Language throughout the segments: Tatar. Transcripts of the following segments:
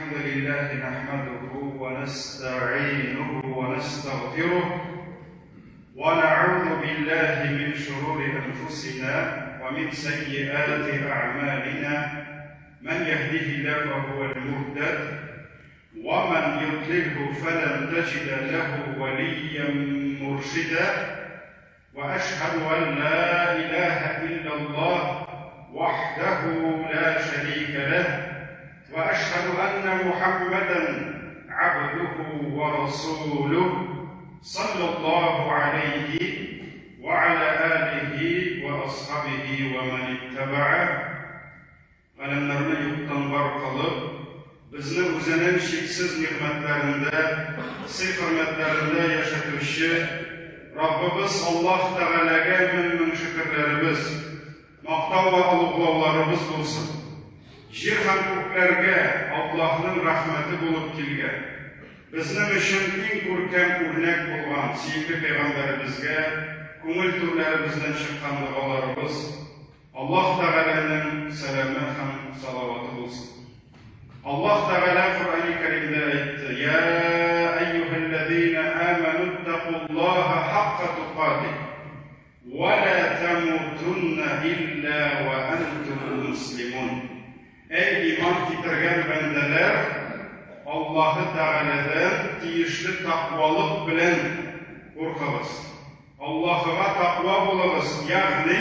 الحمد لله نحمده ونستعينه ونستغفره ونعوذ بالله من شرور أنفسنا ومن سيئات أعمالنا من يهده الله فهو المهتد ومن يضلله فلن تجد له وليا مرشدا وأشهد أن لا إله إلا الله وحده لا شريك له وأشهد أن محمدا عبده ورسوله صلى الله عليه وعلى آله وأصحابه ومن اتبعه. Галәмнәрне юктан бар кылып, безне үзенең чиксез нигъмәтләрендә, сый-хөрмәтләрендә яшәтүче Раббыбыз Аллаһ Тәгаләгә мең-мең шөкерләребез, мактау вә олуглауларыбыз булсын. Җир һәм күкләргә Аллаһның рәхмәте булып килгән, безнең өчен иң күркәм үрнәк булган сөекле пәйгамбәребезгә күңел түрләребездән чыккан догаларыбыз, Аллаһ Тәгаләнең сәламе һәм салаваты булсын. Аллаһ Тәгалә Коръәни Кәримдә әйтте: "Я әйюһәлләзина аману иттакуллаһа хакка тукатих ва ла тамутунна илля ва антум муслимун." Әй иман китергән бәндәләр, Аллаһы Тәгаләдән тиешле тәкъвалык белән куркыгыз. Аллаһыга тәкъва булыгыз, ягъни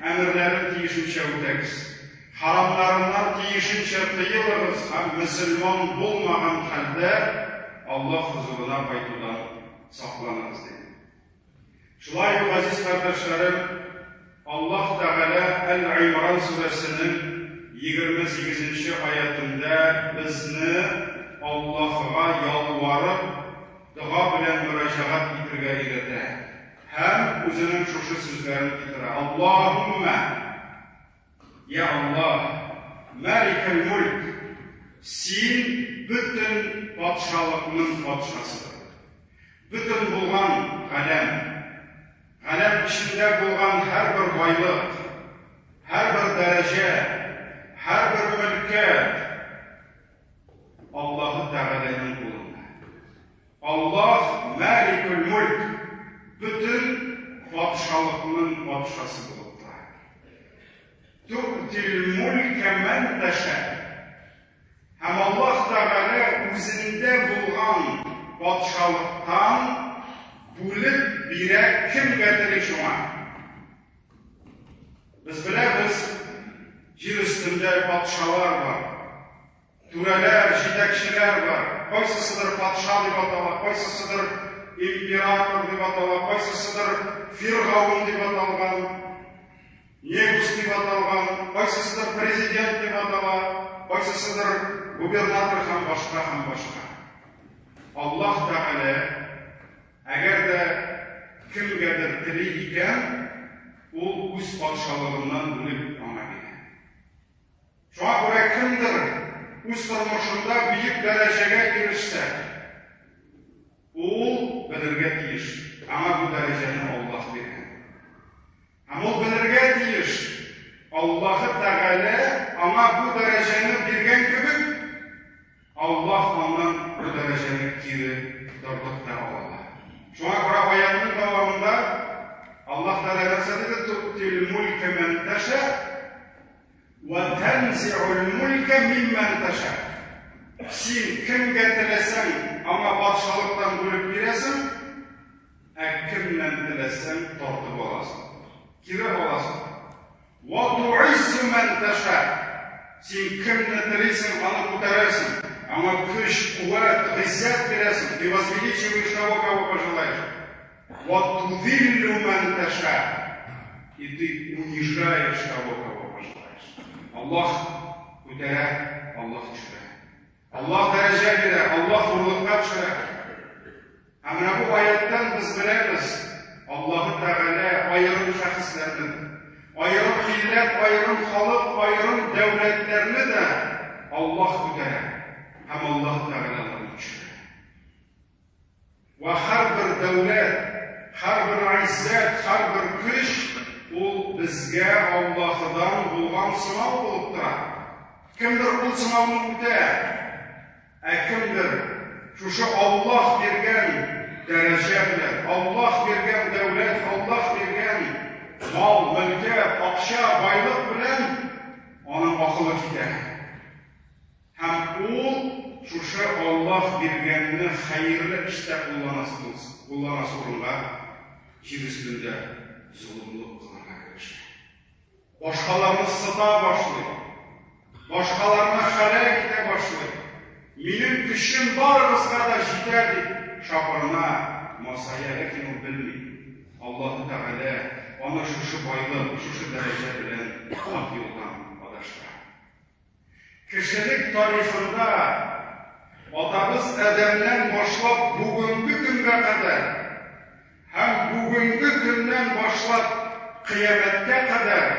әмерләрен тиешенчә үтәгез, хәрамнарыннан тиешенчә тыелыгыз һәм мөселман булмаган хәлдә Аллаһ хозурына кайтудан сакланыгыз, диде. Шулай ук, газиз кардәшләрем, Аллаһ Тәгалә Әл-Имран сүрәсенең 28 нче аятендә безне Аллаһыга ялварып, дога белән мөрәҗәгать итергә өйрәтә һәм үзенең шушы сүзләрен китерә, Аллаһуммә, йә Аллаһ, Мәликәл мүлк, Син бөтен патшалыкның патшасы. Бөтен булган галәм, галәм эчендә булган һәрбер байлык, һәрбер дәрәҗә, һәрбер мөлкәт, Аллаһы Тәгаләнең кулында. Аллаһ Мәликүл Мүлк, бөтен патшалыкның патшасы булып тора. Тү'тил мүлкә мән тәшә. Һәм Аллаһ Тәгалә үзендә булган патшалыктан бүлеп бирә кемгә тели шуңа. Без беләбез, җир өстендә патшалар бар. Түрәләр, җитәкчеләр бар. Кайсысыдыр патша дип атала, кайсысыдыр император дип атала, кайсысыдыр фиргаун дип аталган, негус дип аталган, кайсысыдыр президент дип атала, кайсысыдыр губернатор һәм башка һәм башка. Аллаһ Тәгалә Әгәр дә кемгәдер тели икән, ул үз патшалыгыннан бүлеп аңа бирә. Шуңа күрә кемдер үз тормышында бөек дәрәҗәгә ирешсә, ул белергә тиеш, аңа бу дәрәҗәне Аллаһ биргән. Һәм ул белергә тиеш, Аллаһы Тәгалә аңа бу дәрәҗәне биргән кебек, Аллаһ аннан бу дәрәҗәне кире тартып та ала ала. Шуңа күрә аятның дәвамында Аллаһ Тәгалә нәрсә диде? Ту'тил мулкә мән тәшә вә тәнзи'ул мулкә миммән тәшә. Син кемгә теләсәң, аңа патшалыктан бүлеп бирәсең, Ә кемнән теләсәң, тартып аласың. Кире аласың. Ва туиззу мән тәшә. Син кемне телисең, аны күтәрәсең. Аңа көч, куәт, гыйззәт бирәсең. Ты возвеличиваешь того, кого пожелаешь. Ва тузиллю мән тәшә. И ты унижаешь того, кого пожелаешь. Аллаһ күтәрә, Аллаһ төшерә. Аллаһ дәрәҗә бирә, Аллаһ хурлыкка төшерә. Һәм менә бу аяттан без беләбез, Аллаһы Тәгалә аерым шәхесләрне дә, аерым милләт, аерым халык, аерым дәүләтләрне дә Аллаһ күтәрә һәм Аллаһы Тәгалә аларны төшерә. Вә һәрбер дәүләт, һәрбер гыйззәт, һәрбер көч ул безгә Аллаһыдан булган сынау булып тора. Кемдер ул сынауны үтә. Ә кемдер шушы Аллаһ биргән дәрәҗә белән, Аллаһ биргән дәүләт, Аллаһ биргән мал, мөлкәт, акча, байлык белән аның акылы китә. Һәм ул шушы Аллаһ биргәнне хәерле эштә кулланасы булсын, кулланасы урынга җир өстендә золымлык кылырга керешә. Башкаларны сыта башлый. Башкаларны хәләк итә башлый. Минем көчем барыгызга да җитә дип шапырына, масая, ләкин ул белми. Аллаһы Тәгалә аны шушы байлык, шушы дәрәҗә белән хак юлдан адаштыра. Кешелек тарихында атабыз Адәмнән башлап бүгенге көнгә кадәр һәм бүгенге көннән башлап кыямәткә кадәр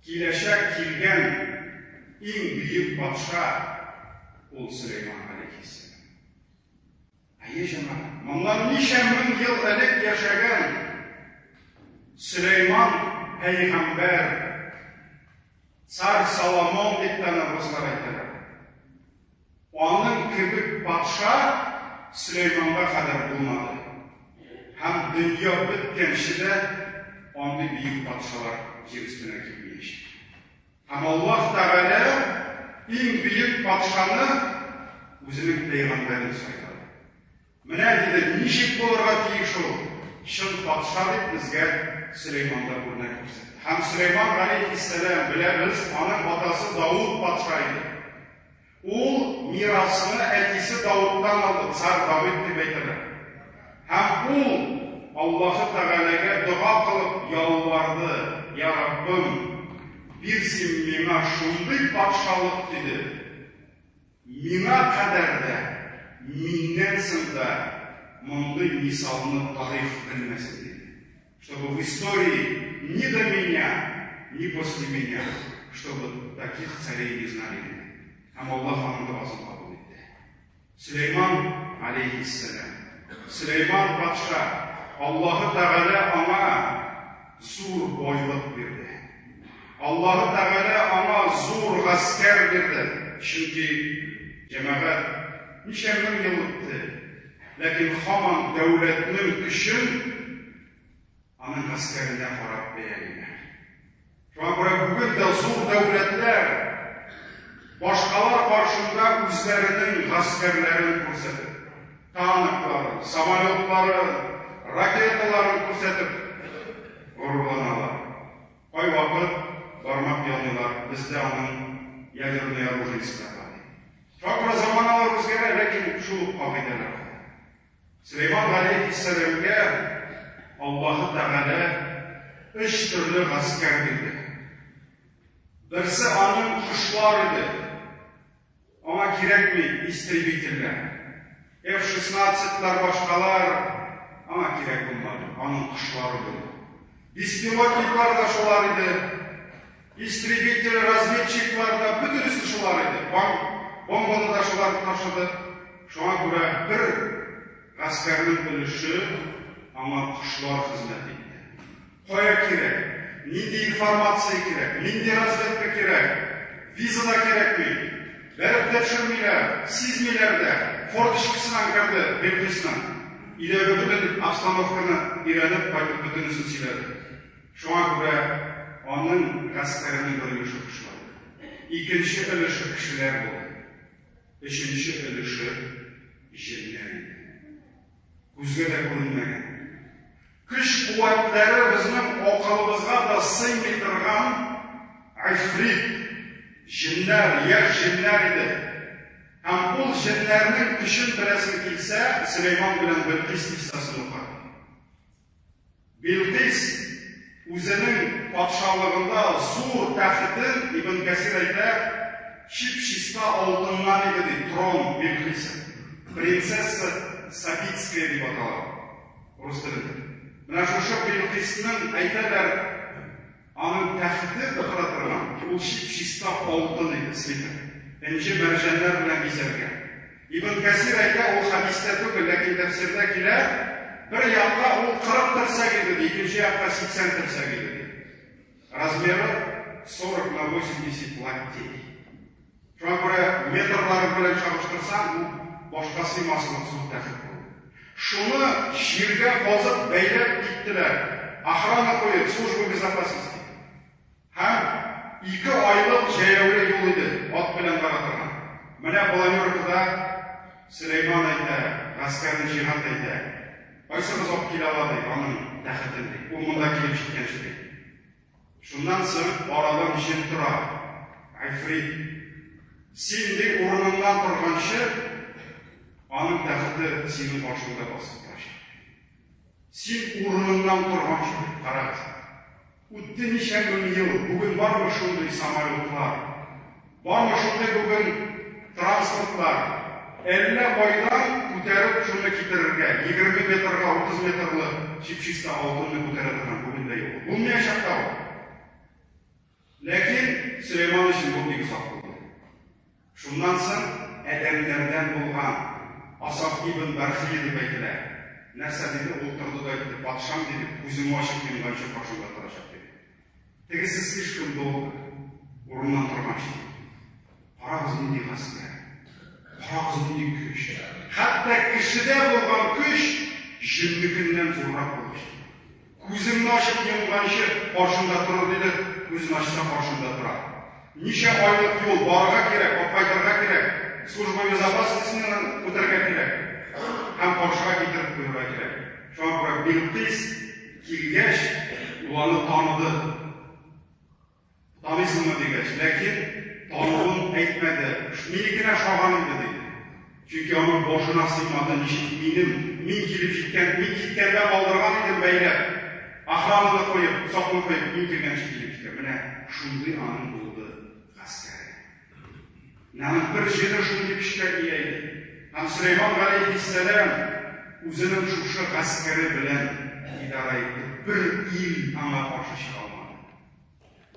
киләчәк килгән иң бөек патша ул Сөләйман галәйһиссәлам. Әйе, җәмәгать, моннан ничә мең ел элек яшәгән Сөләйман пәйгамбәр, царь Соломон дип тә руслар әйтәләр. Аның кебек патша Сөләйманга кадәр булмады. Һәм дөнья беткәнче дә андый бөек патшалар җир өстенә килмәячәк. Һәм Аллаһ Тәгалә иң бөек патшаны үзенең пәйгамбәрен сайлады. Менә, диде, ничек булырга тиеш ул чын патша дип безгә Сөләйманда үрнәк күрсәтте. Һәм Сөләйман галәйһиссәлам, беләбез, аның атасы Давыт патша иде. Ул мирасны әтисе Давыттан алды, царь Давид дип әйтәләр. Һәм ул Аллаһы Тәгаләгә дога кылып ялварды, Я Раббым, бир син миңа шундый патшалык, диде, миңа кадәр дә, миннән соң да мондый мисалны тарих белмәсен, диде. Чтобы в истории ни до меня, ни после меня, чтобы таких царей не знали. Һәм Аллаһ аның догасын кабул итте. Сөләйман алейхиссәлам. Сөләйман патша Аллаһы Тәгалә аңа зур байлык бирде. Аллаһы Тәгалә аңа зур гаскәр бирде. Чөнки җәмәгать ничә мең ел үтте, ләкин һаман дәүләтнең көчен аның гаскәренә карап бәялиләр. Шуңа күрә бүген дә зур дәүләтләр башкалар каршында үзләренең гаскәрләрен күрсәтеп, танкларын, самолетларын, ракеталарын күрсәтеп горурланалар. Кайвакыт бармак яныйлар, бездә аның ядерный оружиесе дә бар. Шуңа күрә заманалар үзгәрә, ләкин шул ук кагыйдәләр кала. Сөләйман галәйһиссәламгә Аллаһы Тәгалә өч төрле гаскәр бирде. Берсе аның кошлар иде. Аңа кирәкми истребительләр. F-16-лар башкалар аңа кирәк булмады. Аның кошлары булды. Беспилотниклар да шулар иде. Истребитель, разведчиклар да бөтенесе шулар иде. Бомбаны да шулар ташыды. Шуңа күрә бер гаскәрнең өлеше аңа кошлар хезмәт итте. Кая кирәк, нинди информация кирәк, нинди разведка кирәк, виза да кирәкми. Бәреп тә төшермиләр, сизмиләр дә. Форточкасыннан керде Белкисның. Өйдәге бөтен обстановканы өйрәнеп кайтып бөтенесен сөйләде. Шуңа күрә аның гаскәренең бер өлеше кошлар. Икенче өлеше кешеләр булды. Өченче өлеше җеннәр иде. Күзгә дә күренмәгән. Көч-куәтләре безнең акылыбызга да сыймый торган гыйфрит, җеннәр, яшь җеннәр иде. Һәм ул җеннәрнең көчен беләсең килсә, Сөләйман белән Белкис киссасын укы. Билкыйс үзенең патшалыгында зур тәхетен, Ибн Кәсир әйтә, чип-чиста алтыннан иде ди, трон Билкыйса. Принцесса Сабицкая дип атала рус телендә. Менә шушы Билкыйсның, әйтәләр, аның тәхете утыра торган, ул чип-чиста алтын иде, слиток. Энҗе мәрҗәннәр белән бизәлгән. Ибн Кәсир әйтә, ул хәдистә түгел, ләкин тәфсирдә килә, бер якка ул 40 терсәк иде, ди, икенче якка 80 терсәк иде, ди. Размеры 40 на 80 локтей. Шуңа күрә метрлары белән чагыштырсаң, ул башка сыймаслык зур тәхет булды. Шуны җиргә казып бәйләп киттеләр. Охрана куеп, служба безопасности. Һәм ике айлык җәяүле юл иде, ат белән бара торган. Менә планеркада Сөләйман әйтә, гаскәрне җыйган да әйтә, Кайсыгыз алып килә ала, ди, аның тәхетен, ди, ул монда килеп җиткәнче, ди. Шуннан соң арадан җен тора, Гыйфрит. Син, ди, урыныңнан торганчы, аның тәхете синең каршыңда басып торачак. Син урыныңнан торганчы, дип, карагыз. Үтте ничә мең ел, бүген бармы шундый самолетлар? Бармы шундый бүген транспортлар? Әллә кайдан күтәреп шуны китерергә, 20 метрга, 30 метрлы чип-чиста алтынны күтәрә торган бүген дә юк. Булмаячак та ул. Ләкин Сөләйман өчен бу бик озак булды. Шуннан соң адәмнәрдән булган Асаф ибн Бархия дип әйтелә. Нәрсә диде? Ул торды да әйтте, Патшам, диде, күземне ачып йомганчы каршымда торачак, диде. Тегесе слишком долго, урыннан торганчы, диде. Карагыз, нинди гаскәр! Карагыз, нинди көч! Хәтта кешедә булган көч җеннекеннән зуррак булып чыкты. Күзеңне ачып йомганчы каршыңда торыр, диде, күзен ачса, каршында тора. Ничә айлык юл барырга кирәк, апкайтырга кирәк, служба безопасностьны үтәргә кирәк һәм каршыга китереп куярга кирәк. Шуңа күрә Билкыйс килгәч, ул аны таныды. Таныйсыңмы дигәч, ләкин тануын әйтмәде. Минекенә ошаган инде, диде. Чөнки аның башына сыймады, ничек минем, мин килеп җиткән, мин киткәндә калдырган идем бәйләп, охрананы куеп, сакны куеп, мин килгәнче килеп җитә. Менә шундый аның булды гаскәре. Менә аның бер җене шундый көчкә ия иде. Һәм Сөләйман галәйһиссәлам үзенең шушы гаскәре белән идарә итте. Бер ил аңа каршы чыга алмады.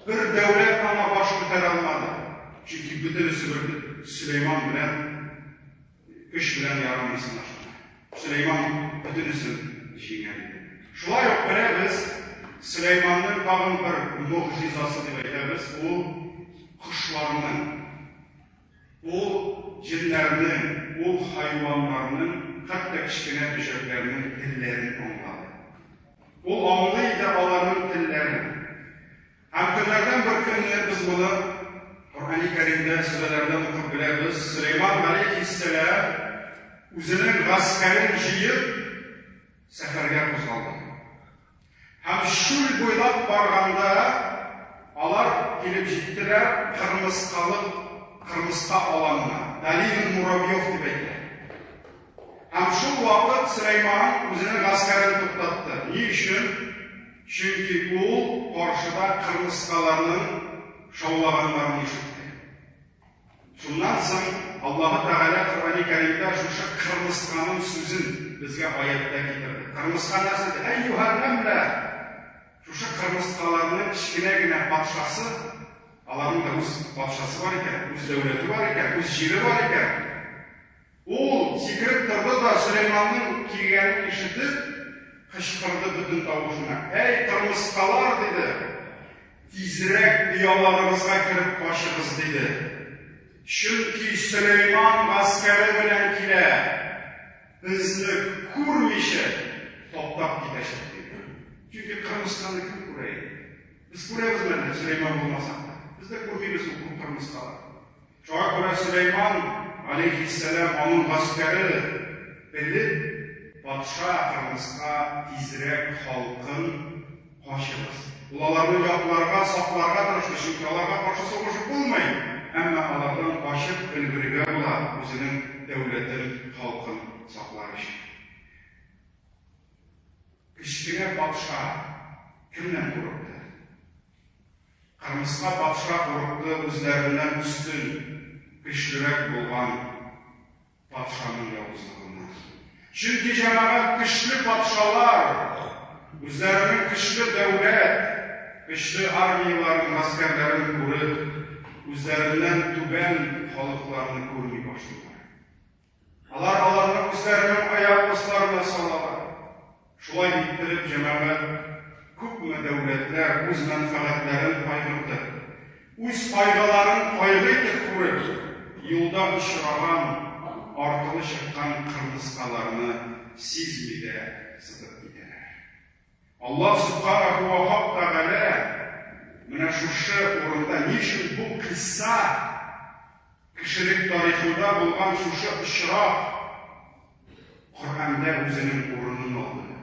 Бер дәүләт аңа баш күтәрә алмады. Чөнки бөтенесе бер Сөләйман белән көч белән ярамый сынашты. Сөләйман бөтенесен җиңә иде. Шулай ук беләбез, Сөләйманның тагын бер могҗизасы дип әйтәбез, ул кошларның, ул җеннәрнең, ул хайваннарның, хәтта кечкенә бөҗәкләрнең телләрен аңлады. Ул аңлый иде аларның телләрен. Һәм көннәрдән бер көнне без моны Коръәни Кәримдә, сүрәләрдән укып беләбез, Сөләйман галәйһиссәлам үзенең гаскәрен җыеп, сәфәргә кузгалды. Һәм чүл буйлап барганда алар килеп җиттеләр кырмыскалык, кырмыска аланына, Долина муравьев дип әйтелә. Һәм шул вакыт Сөләйман үзенең гаскәрен туктатты. Ни өчен? Чөнки ул каршыда кырмыскаларның шаулаганнарын ишетте. Шуннан соң Аллаһы Тәгалә Коръәни Кәримдә шушы кырмысканың сүзен безгә аятьтә китерде. Кырмыска нәрсә диде? Әйюһән нәмлә! Шушы кырмыскаларның кечкенә генә патшасы, аларның да үз патшасы бар икән, үз дәүләте бар икән, үз җире бар икән. Ул сикереп торды да, Сөләйманның килгәнен ишетеп, кычкырды бөтен тавышына, Әй, кырмыскалар! диде. Тизрәк ояларыгызга кереп качыгыз, диде. Чөнки Сөләйман гаскәре белән килә, безне күрмичә таптап китәчәк, диде. Чөнки кырмысканы кем күрә инде? Без күрәбезме әллә, Сөләйман булмасак та? Без дә күрмибез ул күп кырмыскалар. Шуңа күрә Сөләйман, галәйһиссәлам, аның гаскәре белеп, патша кырмыска тизрәк халкын качыгыз. Ул аларны якларга, сакларга тырышты, чөнки аларга каршы сугышып булмый, әмма алардан качып өлгерергә була, үзенең дәүләтен, халкын саклар өчен. Кечкенә патша кемнән курыкты? Кырмыска патша курыкты үзләреннән өстен, көчлерәк булган патшаның явызлыгыннан. Чөнки, җәмәгать, көчле патшалар үзләренең көчле дәүләт, көчле армияләрен, гаскәрләрен күреп, үзләреннән түбән халыкларны күрми башлыйлар. Алар аларны үзләренең аяк асларына салалар. Шулай иттереп, җәмәгать, күпме дәүләтләр үз мәнфәгатьләрен кайгыртып, үз кайгыларын кайгы итеп күреп, юлда очраган, аркылы чыккан кырмыскаларны сизми дә сытып китәләр. Аллаһ Сүбхәнәһү вә Хак Тәгалә менә шушы урында ни өчен бу кыйсса кешелек тарихында булган шушы очрак Коръәндә үзенең урынын алды.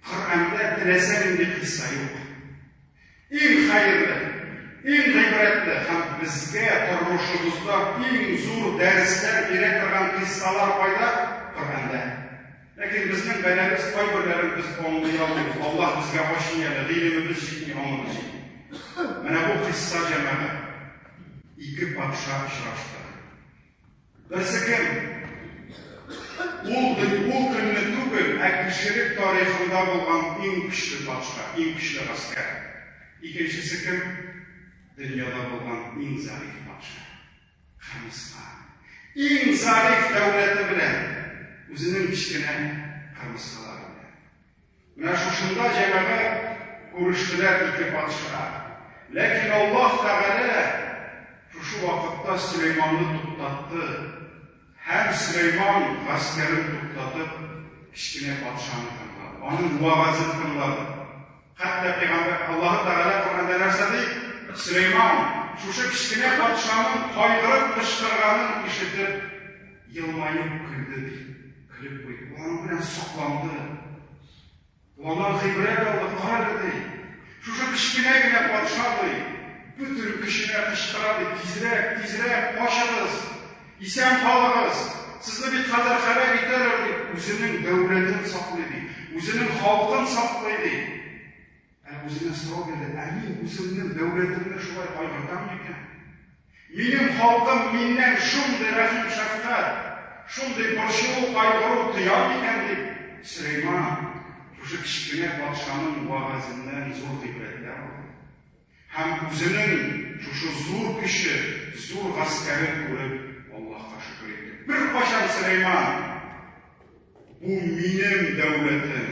Коръәндә теләсә нинди кыйсса юк. Иң хәерле, иң гыйбрәтле һәм безгә тормышыбызда иң зур дәресләр бирә торган кыйссалар кайда? Коръәндә. Ләкин безнең бәлабез кайберләрен без аңлый алмыйбыз. Аллаһ безгә ачмый әле, гыйлемебез җитми, аңыбыз җитми. Менә бу кыйсса җәмәгать. Ике патша очрашты. Берсе кем? Ул, ул көнне түгел, ә кешелек тарихында булган иң көчле патша, иң көчле гаскәр. Икенчесе кем? Дөньяда булган иң зәгыйфь патша. Кырмыска. Иң зәгыйфь дәүләте белән, үзенең кечкенә кырмыскалары белән. Менә шушында җәмәгать күрештеләр ике патша. Ләкин Аллаһ Тәгалә шушы вакытта Сөләйманны туктатты. Һәм Сөләйман гаскәрен туктатып, кечкенә патшаны тыңлады. Аның вәгазен тыңлады. Хәтта пәйгамбәр Аллаһы Тәгалә Коръәндә нәрсә ди? Сөләйман шушы кечкенә патшаның кайгырып кычкырганын ишетеп, елмаеп көлде ди. Көлеп куйды. Ул аның белән сокланды. Ул аннан гыйбрәт алды. Кара әле ди. Шушы кечкенә генә патша ди, бөтен көченә кычкыра ди, тизрәк, тизрәк качыгыз, исән калыгыз, сезне бит хәзер һәлак итәләр дип, үзенең дәүләтен саклый ди, үзенең халкын саклый ди. Ә үзенә сорау бирде, ә мин үземнең дәүләтемне шулай кайгыртам микән? Минем халкым миннән шундый рәхим-шәфкать, шундый борчылу-кайгыру тоя микән дип, Сөләйман шушы кечкенә патшаның вәгазеннән зур гыйбрәтләр алды. Һәм үзенең шушы зур көче, зур гаскәрен күреп, Аллаһка шөкер итте. Беркайчан Сөләйман, Бу минем дәүләтем,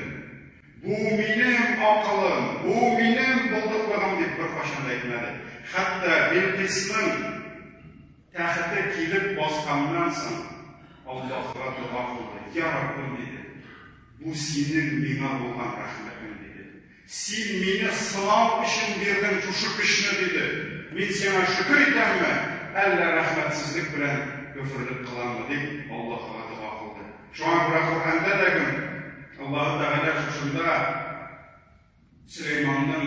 бу минем акылым, бу минем булдыклыгым дип беркайчан да әйтмәде. Хәтта Билкисның тәхете килеп басканнан соң Аллаһыга дога кылды. Я Раббым, диде, бу синең миңа булган рәхмәтең, диде. Син мине сынау өчен бирдең шушы көчне, диде. Мин сиңа шөкер итәмме, әллә рәхмәтсезлек белән көферлек кыламмы, дип Аллаһыга дога кылды. Шуңа күрә Коръәндә дә кем Аллаһы Тәгалә шушында Сөләйманның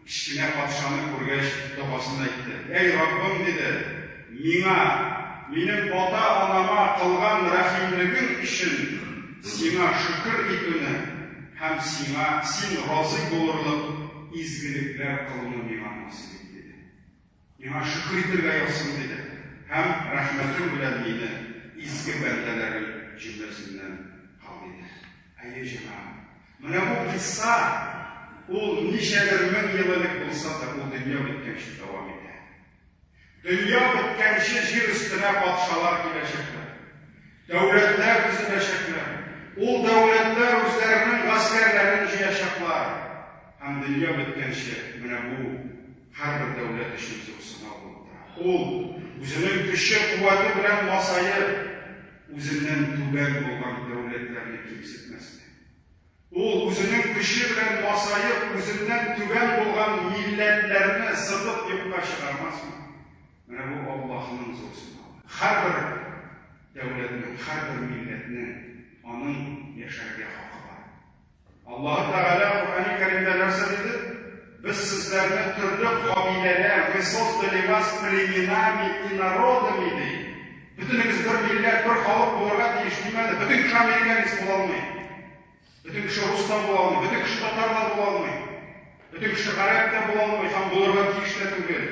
кечкенә патшаны күргәч догасын әйтте. Әй Раббым, диде, миңа, минем ата-анама кылган рәхимлегең өчен сиңа шөкер итүне һәм сиңа, син разый булырлык изгелекләр кылуны миңа насыйп ит, диде. Миңа шөкер итергә язсын, диде, һәм рәхмәтең белән мине изге бәндәләрең җөмләсеннән кыл, диде. Әйе, җәмәгать, менә бу кыйсса, ул ничәдер мең ел элек булса да, ул дөнья беткәнче дәвам итә. Дөнья беткәнче җир өстенә патшалар киләчәкләр. Дәүләтләр төзеләчәкләр. Ул дәүләтләр үзләренең гаскәрләрен җыячаклар. Һәм дөнья беткәнче менә бу һәрбер дәүләт өчен зур сынау булып тора. Ул, үзенең көче-куәте белән масаеп, үзеннән түбән булган дәүләтләрне кимсетмәсме? Ул, үзенең көче белән масаеп, үзеннән түбән булган милләтләрне сытып юкка чыгармасмы? Менә бу Аллаһының зур сынавы. Һәрбер дәүләтнең, һәрбер милләтнең аның яшәргә хакы бар. Аллаһы Тәгалә Коръәни Кәримдә нәрсә диде? Без сезләрне төрле кабиләләр, мы создали вас племенами и народами, ди. Бөтенегез бер милләт, бер халык булырга тиеш димәде. Бөтен кеше американец була алмый. Бөтен кеше рус та була алмый, бөтен кеше татар да була алмый. Бөтен кеше гарәп тә була алмый һәм булырга тиеш тә түгел.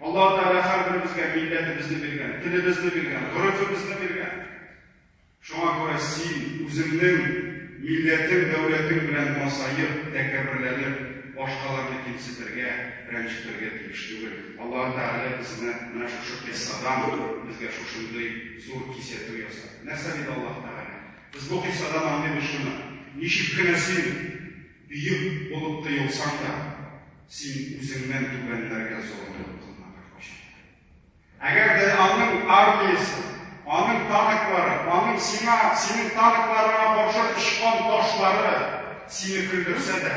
Аллаһ Тәгалә һәрберебезгә милләтебезне биргән, телебезне биргән, горефебезне биргән. Шуңа күрә син үзеңнең милләтең, дәүләтең белән масаеп, тәкәбберләнеп, башкаларны кимсетергә, рәнҗетергә тиеш түгел. Аллаһы Тәгалә безне менә шушы кыйссадан безгә шушындый зур кисәтү ясады. Нәрсә диде Аллаһы Тәгалә? Без бу кыйссадан аңлыйбыз шуны, ничек кенә син бөек булып тоелсаң да, син үзеңнән түбәннәргә золымлык кылма беркайчан да. Әгәр дә аның армиясе, аның танклары, аның сиңа, синең танкларыңа каршы очкан ташлары сине көлдерсә дә,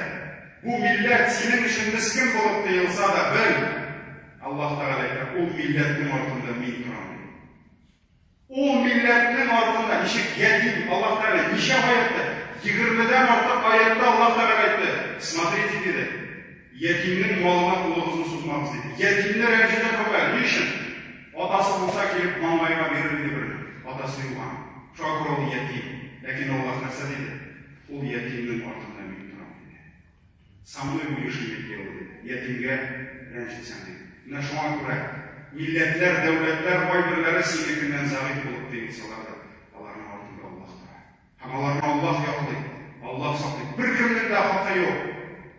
бу милләт синең өчен мескен булып тоелса да, бел, Аллаһ Тәгалә әйтә, ул милләтнең артында мин торам, ди. Ул милләтнең артында ничек ятим, Аллаһ Тәгалә ничә аятта, егермедән артык аятта Аллаһ Тәгалә әйтте, смотрите, диде, ятимнең малына кулыгызны сузмагыз, диде. Ятимне рәнҗетә күрмә. Ни өчен? Атасы булса килеп маңгаема бирер иде берне. Атасы юк аның. Шуңа күрә ул ятим. Ләкин Аллаһ нәрсә диде? Ул ятимнең артында мин торам, диде. Со мной будешь иметь дело, диде. Ятимгә рәнҗетсәң, диде. Менә шуңа күрә милләтләр, дәүләтләр кайберләре синекеннән зәгыйфь булып тоелсалар да, аларның артында Аллаһ тора. Һәм аларны Аллаһ яклый, Аллаһ саклый. Беркемнең дә хакы юк.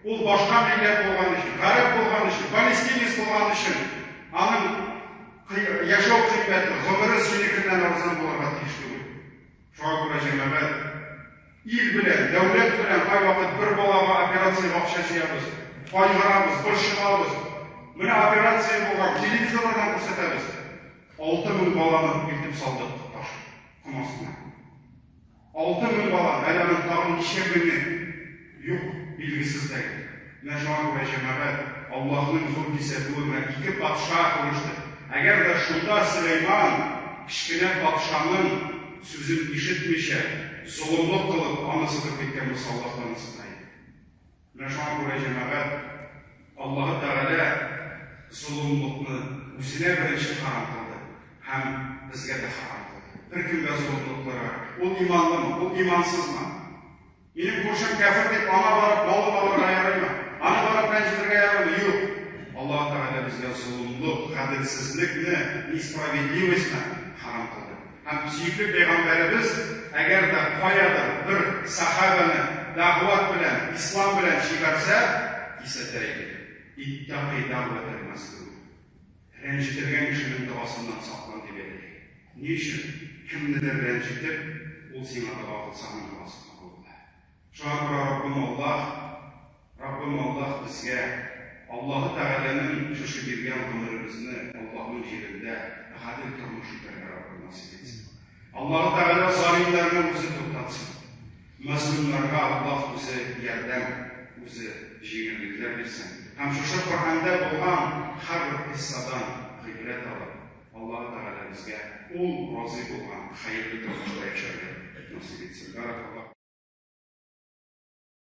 Ул башка милләт булган өчен, гарәп булган өчен, палестинец булган өчен аның яшәү кыйммәте, гомере синекеннән арзан булырга тиеш түгел. Шуңа күрә, җәмәгать, ил белән, дәүләт белән кайвакыт бер балага операциягә акча җыябыз, кайгырабыз, борчылабыз. Менә операция булган, телевизорлардан күрсәтәбез. 6000 баланы илтеп салдык таш ком астына. 6000 бала, әле аның тагын ничә меңе юк, билгесез дә. Менә шуңа күрә, җәмәгать, Аллаһның зур кисәтүе, менә ике патша күреште. Әгәр дә шунда Сөләйман кечкенә патшаның сүзен ишетмичә, золымлык кылып, аны сытып киткән булса, Аллаһ та аны сыта иде. Менә шуңа күрә, җәмәгать, Аллаһы Тәгалә золымлыкны үзенә беренче харам кылды һәм безгә дә харам кылды. Беркемгә золымлык кылырга, ул иманлымы, ул имансызмы? Минем күршем кяфер дип, аңа барып малын алырга ярыймы? Аны барып рәнҗетергә ярыймы? Юк. Аллаһ Тәгалә безгә золымлык, гаделсезлекне, несправедливостьны харам кылды. Һәм сөекле пәйгамбәребез, әгәр дә каядыр бер сахабәне дәгъват белән, ислам белән җибәрсә, кисәтә иде. Иттакый дәгъватәл мәзлум. Рәнҗетелгән кешенең догасыннан саклан, дип әйтә. Ни өчен? Кемнедер рәнҗетеп, ул сиңа дога кылса, аның догасы кабул була. Шуңа күрә Раббым Аллаһ, Раббым Аллаһ безгә Аллаһы Тәгаләнең шушы биргән гомеребезне Аллаһның җирендә гадел тормыш итәргә Раббым насыйп итсен. Аллаһы Тәгалә залимнәрне үзе туктатсын. Мәзлумнарга Аллаһ үзе ярдәм, үзе җиңеллекләр бирсен. Һәм шушы Коръәндә булган һәрбер кыйссадан гыйбрәт алып, Аллаһы Тәгалә безгә Ул разый булган хәерле тормышта яшәргә насыйп итсен. Бәрәкаллаһу.